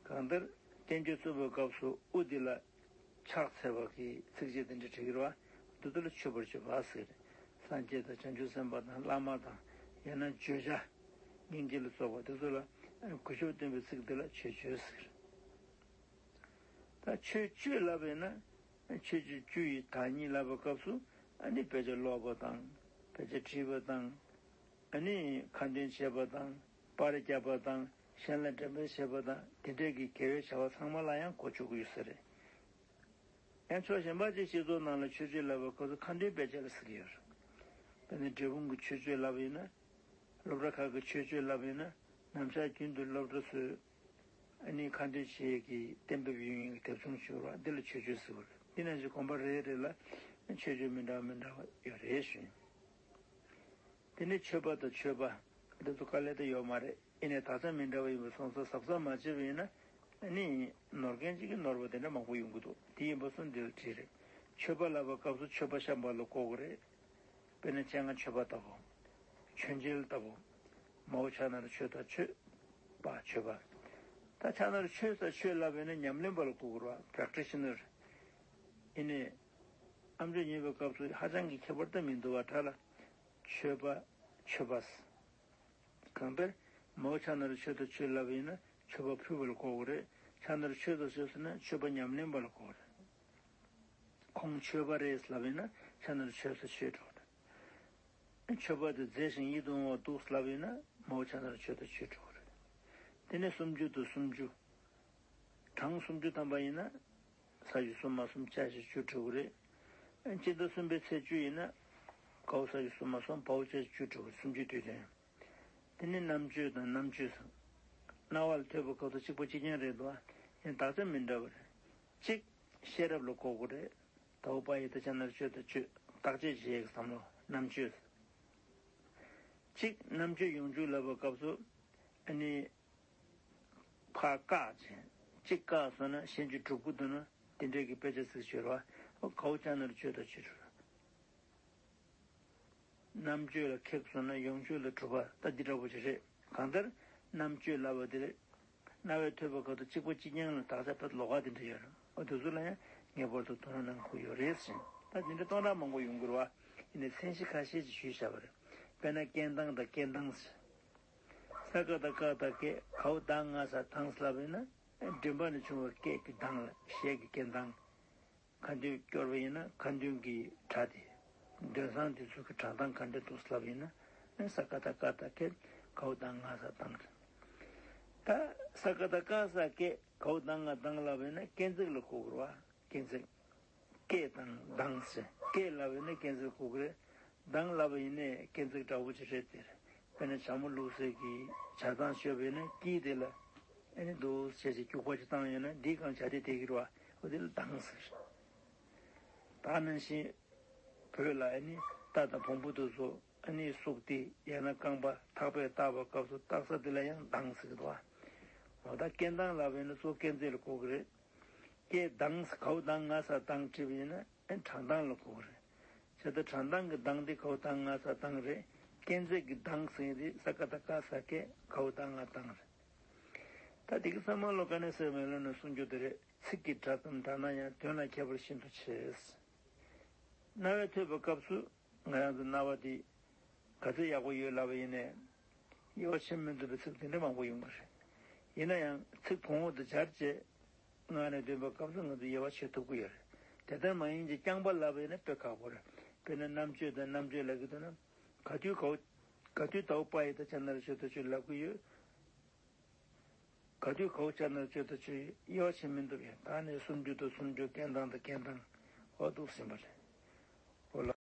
གང་ལྟར་བསྟན་བཅོས་རྩོམ་པའི་སྐབས་སུ་དབུ་འདི་ལ་ཕྱག་འཚལ་བ་གི་ཚིགས་བཅད་དེ་འདྲ་བྲིས་ཀྱི་རེད་བ། འདི་ཚོ་ལ་མཆོད་པར་བརྗོད་པ་ཟེར། སངས་རྒྱས་དང་བྱང་ཆུབ་སེམས་དཔའ་དང་བླ་མ་དང་ཡང་ན་བརྗོད་བྱ་སྙིང་རྗེ་ལ་སོགས་པ་དེ་ཚོ་ལ་གུས་ཞབས་སྟོན་པའི་ཚིག་དེ་ལ་མཆོད་བརྗོད་ཟེར། ད་མཆོད་བརྗོད་ལབ་པ་ཡིན་ན་མཆོད་བརྗོད་བཅུ་ཡི་བདག་ཉིད་ལབ་པའི་སྐབས་སུ་ཨ་ནི་དཔེ་ཆ་ཀློག་པ་དང་དཔེ་ཆ་བྲིས་པ་དང་། ཨ་ནི་ཁ་འདོན་བྱེད་པ་དང་པར་རྒྱབ་པ་དང་གཞན་ལ་འགྲེམས་སྤེལ་བྱེད་པ་དང་དེ་འདྲས་ཀྱི་དགེ་བའི་བྱ་བ་ཚང་མ་ལ་ཡང་གོ་ཆོག་གི་ཡོད་ས་རེད། ཡང་ཕྱོགས་གཞན་པ་ཅིག་སྤྱི་ཚོགས་ནང་ལ་མཆོད་བརྗོད་ལབ་པའི་སྐབས་སུ་ཁ་འདོན་དཔེ་ཆ་ལ་ཟེར་གྱི་ཡོད་རེད། དཔེར་ན་འབྲས་སྤུངས་ཀྱི་མཆོད་བརྗོད་ལབ་པ་ཡིན་ན། སློབ་གྲྭ་ཁག་གི་མཆོད་བརྗོད་ལབ་པ་ཡིན་ན་ནམ་ཞག་རྒྱུན་དུ་སློབ་གྲྭ་ཚོས་ཨ་ནི་ཁ་འདོན་བྱེད་ཡས་ཀྱི་གཏན་འབེབས་ཡོད་མཁན་གྱི་དེབ་ཆུང་ཞིག་ཡོད་རེད་བ། འདི་ལ་མཆོད་བརྗོད་ཟེར་བ་རེད། འདི་ནང་བཞིན་དགོན་པ་རེ་རེ་ལ་མཆོད་བརྗོད་མི་འདྲ་བ་མི་འདྲ་བ་ཡོད་རེད་ཞུ་ཡིན། དེ་ནས་མཆོད་པ་དང་མཆོད་པ། འདི་ཚོ་དཀའ་ལས་དེ་ཡོད་མ་རེད། ཡིན་ནའི་དག་ཆ་མི་འདྲ་བ་ཡིན་པ་སོང་ཙང་གཟབ་གཟབ་མ་བྱས་པ་ཡིན་ན་ཨ་ནི་ནོར་མཁན་ཅིག་གིས་ནོར་བ་དེ་འདྲ་མང་པོ་ཡོང་གི་འདུག་དེ་ཡིན་པ་སོང་འདི་ལ་བྲིས་རེད། མཆོད་པ་ལབ་པའི་སྐབས་སུ་མཆོད་པ་བཤམས་པ་ལ་གོ་དགོས་རེད། དཔེར་ན་སྤྱན་སྔ་མཆོད་པ་ལྟ་བུ། མཆོད་མཇལ་ལྟ་བུ། མའོ་ཕྱག་ན་རུ་མཆོད་དང་མཆོད་པ་མཆོད་པ། ད་ཕྱག་ན་རུ་མཆོད་དང་མཆོད་ལབ་པ་ཡིན་ན་ཉམས་ལེན་པ་ལ་གོ་དགོས་རེད་བ། པྲེག་ཊི་ཤི་ནར། ཡིན་ནའི་ཨ་མཆོད་ཉན་པའི་སྐབས་སུ་ཧ་ཅང་གི་ཁྱད་པར་ད་མི་འདུག་བ། དགྲ་ལ་མཆོད་པ་མཆོད་པ། གང་ལྟར་མའོ་ཕྱག་ན་རུ་མཆོད་དང་མཆོད་ལབ་པ་ཡིན་ན་མཆོད་པ་ཕུལ་བ་ལ་གོ་དགོས་རེད། ཕྱག་ན་རུ་མཆོད་དང་མཆོད་ཟེར་ན་མཆོད་པ་ཉམས་ལེན་པ་ལ་གོ་དགོས་རེད། ཁོང་མཆོད་པ་རེད་ལབ་ཡིན་ན་ཕྱག་ན་རུ་མཆོད་ས་མཆོད་འགྲོ་རེད། མཆོད་པ་དེ་མཛེས་ཤིང་ཡིད་དུ་འོང་བ་འདུག་ལབ་ཡིན་ན་མའོ་ཕྱག་ན་རུ་མཆོད་དང་མཆོད་འགྲོ་རེད། དེ་ནས་སུམ་ཅུ་དང་སུམ་ཅུ། གྲངས་སུམ་ཅུ་ཐམ་པ་ཡིན་ན་ས་བཅུ་གསུམ་མ་གསུམ་ཆ་བཞི་བཅུ་འགྲོ་གི་རེད། སྤྱི་ཟླ་གསུམ་པའི་ཚེས་བཅུ་ཡིན་ན་གའུ་ས་བཅུ་གསུམ་མ་གསུམ་བའུ་ཆ་བཅུ་འགྲོ་གི་རེད། སུམ་ཅུ་དུས་སྟོན། དེ་ནས་རྣམ་དཔྱོད་དང་རྣམ་དཔྱོད་ཟེར། རྣ་བ་ལ་ཐོས་པའི་སྐབས་སུ་གཅིག་པ་གཅིག་རྐྱང་རེད་འདུག་ཨ། ཡང་དག་ཆ་མི་འདྲ་བ་རེད། གཅིག་ཤེས་རབ་ལ་གོ་དགོས་རེད། དའོ་པ་ཡི་ད་ཆ་ནར་དཔྱོད་དང་དཔྱོད། བརྟག་དཔྱད་བྱེད་ཡས་ཀྱི་བསམ་བློ་རྣམ་དཔྱོད། གཅིག་རྣམ་དཔྱོད་ཡོངས་རྫོགས་ལབ་པའི་སྐབས་སུ་ཨ་ནི་ཕར་བཀག་ཅིང་གཅིག་བཀག་སོང་ན་གཞན་གྱི་སྒྲུབ་ཀྱི་འདུག་ན་དེ་འདྲས་ཀྱི་དཔེ་ཆ་ཚིག་ཤོད་རོགས། གའུ་ཅག་ནར་དཔྱོད་དང་དཔྱོད་འགྲོ། རྣམ་དཔྱོད་ལ་ཁེགས་སོང་ན་ཡོངས་དཔྱོད་ལ་གྲུབ་པ་ད་འདི་འདྲ་པོ་ཅིག་རེད། གང་ལྟར་རྣམ་དཔྱོད་ལབ་པ་དེ་རེད། རྣ་བས་ཐོས་པའི་ཁ་ཐུག་གཅིག་པ་གཅིག་རྐྱང་ལ་དག་ཆ་ཕེབས་ལོགས་ཀ་དེ་འདྲ་ཡོད་རེད། འོ་དེ་ཚོ་ལ་ཡང་ངེས་པར་དུ་དོ་སྣང་གནང་དགོས་ཡོད་རེད་ཟེར། ད་དེ་འདྲ་སྟོང་ཕྲག་མང་པོ་ཡོང་གི་རེད་བ། ཡིན་ནའི་མཚན་གཞི་ཁ་ཤས་ཅིག་ཞུས་བཞག་པ་རེད། དཔེར་ན་སྐད་གདངས་དང་སྐད་གདངས་ཟེར། ས་ཀ་བཏགས་སྐ་བཏགས་སྐད། གའུ་ད་ང་ས་དངས་ལབ་ཡིན་ན། མགྲིན་པ་ནས་བྱུང་བའི་སྐད་ཀྱི་གདངས་ལ་གཞས་ཀྱི་སྐད་གདངས། ཁ་འདོན་སྐྱོར་བ་ཡིན་ན་ཁ་འདོན་གྱི་སྒྲ་དེ། འདོན་བཟང་དེ་ཚོ་གི་སྒྲ་གདངས་ག་འདྲ་འདུག་ལབ་ཡིན་ན། ས་ཀ་བཏགས་སྐ་བཏགས་སྐད། གའུ་ད་ང་ས་དངས་རེད། ད་ས་ཀ་བཏགས་སྐ་ས་སྐད། གའུ་ད་ང་དངས་ལབ་ཡིན་ན་སྐས་འཛེག་ལ་གོ་དགོས་རེད་བ། སྐས་འཛེག་སྐད་དང་གདངས་ཟེར། སྐད་ལབ་ཡིན་ན་སྐས་འཛེག་གོ་གི་རེད། གདངས་ལབ་ཡིན་ནའི་སྐས་འཛེག་འདྲ་པོ་ཅིག་རེད་དེ། དཔེར་ན་བྱ་མོ་བླུགས་སའི་གི་བྱ་རྟགས་ཤོད་པ་ཡིན་ན་དཀྱིལ་དེ་ལ་ཨ་ནི་འདུག་བྱས་ཅིག་སྐྱུག་པ་ཅིག་བཏང་ཡོད་ན་འདིའི་སྒང་བྱ་དེ་བསྡད་ཀྱི་རེད་བ། འོ་དེ་ལ་གདངས་ཟེར། ད་ནང་བཞིན་བོད་ལ་ཨ་ནི་རྟ་དང་བོང་བུ་དེ་ཚོ་ཨ་ནི་སུག་སྟེ་ཡང་ན་རྐང་པ་ཐག་པས་བཏགས་པའི་སྐབས་སུ་བཏགས་ས་དེ་ལ་ཡང་གདངས་ཟེར་གི་འདུག་བ། འོ་ད་སྐད་གདངས་ལབ་ཡིན་ན་གཙོ་བོ་སྐས་འཛེག་ལ་གོ་གི་རེད། སྐད་གདངས་གའུ་ད་ང་ས་དངས་བྲིས་པ་ཡིན་ན་ཨེ་བྲང་གདངས་ལ་གོ་གི་རེད། བྱས་ཙང་བྲང་གདངས་ཀྱི་གདངས་དེ་གའུ་ད་ང་ས་དངས་རེད། སྐས་འཛེག་གི་གདངས་ཟེར་དེ་ས་ཀ་བཏགས་སྐ་ས་སྐད། གའུ་ད་ང་དངས་རེད། ད་དེ་གི་ས་མ་ལོ་ཀ་ནས་ཟེར་མེ་ལོ་ནས་གསུང་རྒྱུ་དེ་རེད། ཚིག་གི་སྒྲ་ཙམ་འདྲ་ན་ཡང་དོན་ལ་ཁྱད་པར་ཤིན་ཏུ་ཆེ། རྣ་བས་ཐོས་པའི་སྐབས་སུ་ང་རང་ཚོ་རྣ་བ་དེ་ག་ཚོད་ཡག་པོ་ཡོད་ལབ་པ་ཡིན་ནའི། དབྱེ་བ་ཕྱེ་མི་ཐུབ་པའི་ཚིག་དེ་འདྲ་མང་པོ་ཡོང་གི་རེད། ཡིན་ན་ཡང་ཚིག་བོང་བུ་དེ་སྦྱར་བྱས་ལྔ་ནས་བདུན་པའི་སྐབས་སུ་ང་ཚོ་དབྱེ་བ་ཕྱེ་ཐུབ་ཀྱི་ཡོད་རེད། དེ་ལྟར་མ་ཡིན་གྱི་རྐྱང་པ་ལབ་པ་ཡིན་ན་དཔེ་ཁག་པོ་རེད། དཔེར་ན་རྣམ་དཔྱོད་དང་རྣམ་དཔྱོད་ལབ་ཀྱི་འདུག་ན། ག་དུས་གའོ། ག་དུས་ཟླ་བོ་པ་ཡི་ད་ཅ་ན་རོ་ཅོ་ད་ཅོ་ལབ་ཀྱི་ཡོད། ག་དུས་གའོ་ཅ་ན་རོ་ཅོ་ད་ཅོ་ཡི་དབྱེ་བ་ཕྱེ་མི་འདུག་ཡ། ད་ནི་སུམ་ཅུ་དང་སུམ་ཅུ། རྐན་ཐང་དང་རྐན་ཐང་། འོ་འདུག་ཟིན་པ་རེད།